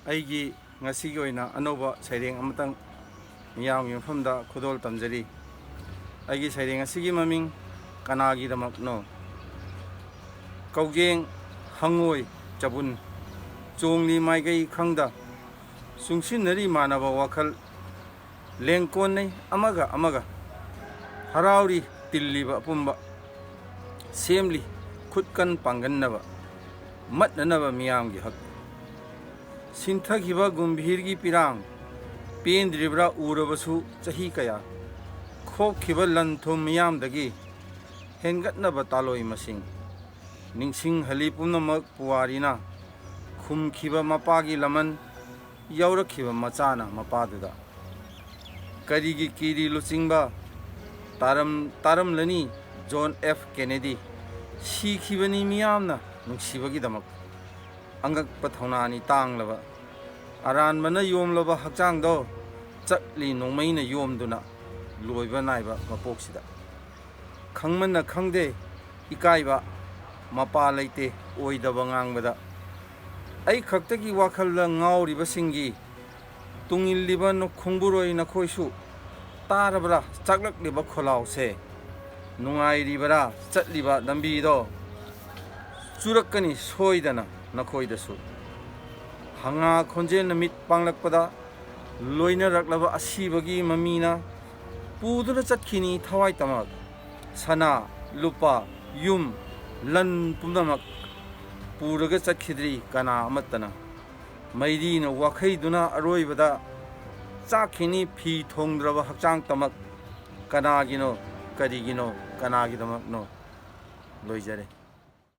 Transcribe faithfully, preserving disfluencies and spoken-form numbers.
ꯑꯩꯒꯤ ꯉꯁꯤꯒꯤ ꯑꯣꯏꯅ ꯑꯅꯧꯕ ꯁꯩꯔꯦꯡ ꯑꯃꯇꯪ ꯃꯤꯌꯥꯝꯒꯤ ꯃꯐꯝꯗ ꯈꯨꯗꯣꯜ ꯇꯝꯖꯔꯤ꯫ ꯑꯩꯒꯤ ꯁꯩꯔꯦꯡ ꯑꯁꯤꯒꯤ ꯃꯃꯤꯡ ꯀꯅꯥꯒꯤꯗꯃꯛꯅꯣ? ꯀꯧꯖꯦꯡ, ꯍꯪꯉꯣꯏ, ꯆꯕꯨꯟ, ꯆꯣꯡꯂꯤ ꯃꯥꯏꯀꯩ ꯈꯪꯗ, ꯆꯨꯡꯁꯤꯟꯅꯔꯤ ꯃꯥꯟꯅꯕ ꯋꯥꯈꯜ, ꯂꯦꯡꯀꯣꯟꯅꯩ ꯑꯃꯒ ꯑꯃꯒ, ꯍꯔꯥꯎꯔꯤ ꯇꯤꯜꯂꯤꯕ ꯑꯄꯨꯝꯕ, ꯁꯦꯝꯂꯤ ꯈꯨꯠꯀꯟ ꯄꯥꯡꯒꯟꯅꯕ, ꯃꯠꯅꯅꯕ ꯃꯤꯌꯥꯝꯒꯤ ꯍꯛ꯫ ꯁꯤꯟꯊꯈꯤꯕ ꯒꯨꯝꯚꯤꯔꯒꯤ ꯄꯤꯔꯥꯡ, ꯄꯦꯟꯗ꯭ꯔꯤꯕ꯭ꯔꯥ ꯎꯔꯕꯁꯨ ꯆꯍꯤ ꯀꯌꯥ, ꯈꯣꯛꯈꯤꯕ ꯂꯟ ꯊꯨꯝ ꯃꯤꯌꯥꯝꯗꯒꯤ ꯍꯦꯟꯒꯠꯅꯕ ꯇꯥꯂꯣꯏ ꯃꯁꯤꯡ, ꯅꯤꯡꯁꯤꯡꯍꯜꯂꯤ ꯄꯨꯝꯅꯃꯛ ꯄꯨꯋꯥꯔꯤꯅ, ꯈꯨꯝꯈꯤꯕ ꯃꯄꯥꯒꯤ ꯂꯃꯟ, ꯌꯥꯎꯔꯛꯈꯤꯕ ꯃꯆꯥꯅ ꯃꯄꯥꯗꯨꯗ꯫ ꯀꯔꯤꯒꯤ ꯀꯤꯔꯤ ꯂꯨꯆꯤꯡꯕ ꯇꯥꯔꯝ-, ꯇꯥꯔꯝꯂꯅꯤ ꯖꯣꯟ ꯑꯦꯐ ꯀꯦꯅꯦꯗꯤ꯫ ꯁꯤꯈꯤꯕꯅꯤ ꯃꯤꯌꯥꯝꯅ ꯅꯨꯡꯁꯤꯕꯒꯤꯗꯃꯛ꯫ ꯑꯉꯛꯄ ꯊꯧꯅꯥꯅꯤ ꯇꯥꯡꯂꯕ꯫ ꯑꯔꯥꯟꯕꯅ ꯌꯣꯝꯂꯕ ꯍꯛꯆꯥꯡꯗꯣ ꯆꯠꯂꯤ ꯅꯣꯡꯃꯩꯅ ꯌꯣꯝꯗꯨꯅ ꯂꯣꯏꯕ ꯅꯥꯏꯕ ꯃꯄꯣꯛꯁꯤꯗ꯫ ꯈꯪꯃꯟꯅ ꯈꯪꯗꯦ ꯏꯀꯥꯏꯕ, ꯃꯄꯥ ꯂꯩꯇꯦ ꯑꯣꯏꯗꯕ ꯉꯥꯡꯕꯗ꯫ ꯑꯩ ꯈꯛꯇꯒꯤ ꯋꯥꯈꯜꯗ ꯉꯥꯎꯔꯤꯕꯁꯤꯡꯒꯤ ꯇꯨꯡꯏꯜꯂꯤꯕ ꯅ-, ꯈꯣꯡꯕꯨꯔꯣꯏ ꯅꯈꯣꯏꯁꯨ ꯇꯥꯔꯕ꯭ꯔꯥ ꯆꯥꯛꯂꯛꯂꯤꯕ ꯈꯣꯜꯂꯥꯎꯁꯦ? ꯅꯨꯡꯉꯥꯏꯔꯤꯕꯔꯥ ꯆꯠꯂꯤꯕ ꯂꯝꯕꯤꯗꯣ? ꯆꯨꯔꯛꯀꯅꯤ ꯁꯣꯏꯗꯅ ꯅꯈꯣꯏꯗꯁꯨ꯫ ꯍꯪꯉꯥ ꯈꯣꯟꯖꯦꯜꯅ ꯃꯤꯠ ꯄꯥꯡꯂꯛꯄꯗ ꯂꯣꯏꯅꯔꯛꯂꯕ ꯑꯁꯤꯕꯒꯤ ꯃꯃꯤꯅ ꯄꯨꯗꯨꯅ ꯆꯠꯈꯤꯅꯤ ꯊꯋꯥꯏ ꯇꯃꯛ꯫ ꯁꯅꯥ, ꯂꯨꯄꯥ, ꯌꯨꯝ, ꯂꯟ ꯄꯨꯝꯅꯃꯛ ꯄꯨꯔꯒ ꯆꯠꯈꯤꯗ꯭ꯔꯤ ꯀꯅꯥ ꯑꯃꯠꯇꯅ꯫ ꯃꯩꯔꯤꯅ ꯋꯥꯈꯩꯗꯨꯅ ꯑꯔꯣꯏꯕꯗ ꯆꯥꯛꯈꯤꯅꯤ ꯐꯤ ꯊꯣꯡꯗ꯭ꯔꯕ ꯍꯛꯆꯥꯡ ꯇꯃꯛ꯫ ꯀꯅꯥꯒꯤꯅꯣ? ꯀꯔꯤꯒꯤꯅꯣ? ꯀꯅꯥꯒꯤꯗꯃꯛꯅꯣ? ꯂꯣꯏꯖꯔꯦ꯫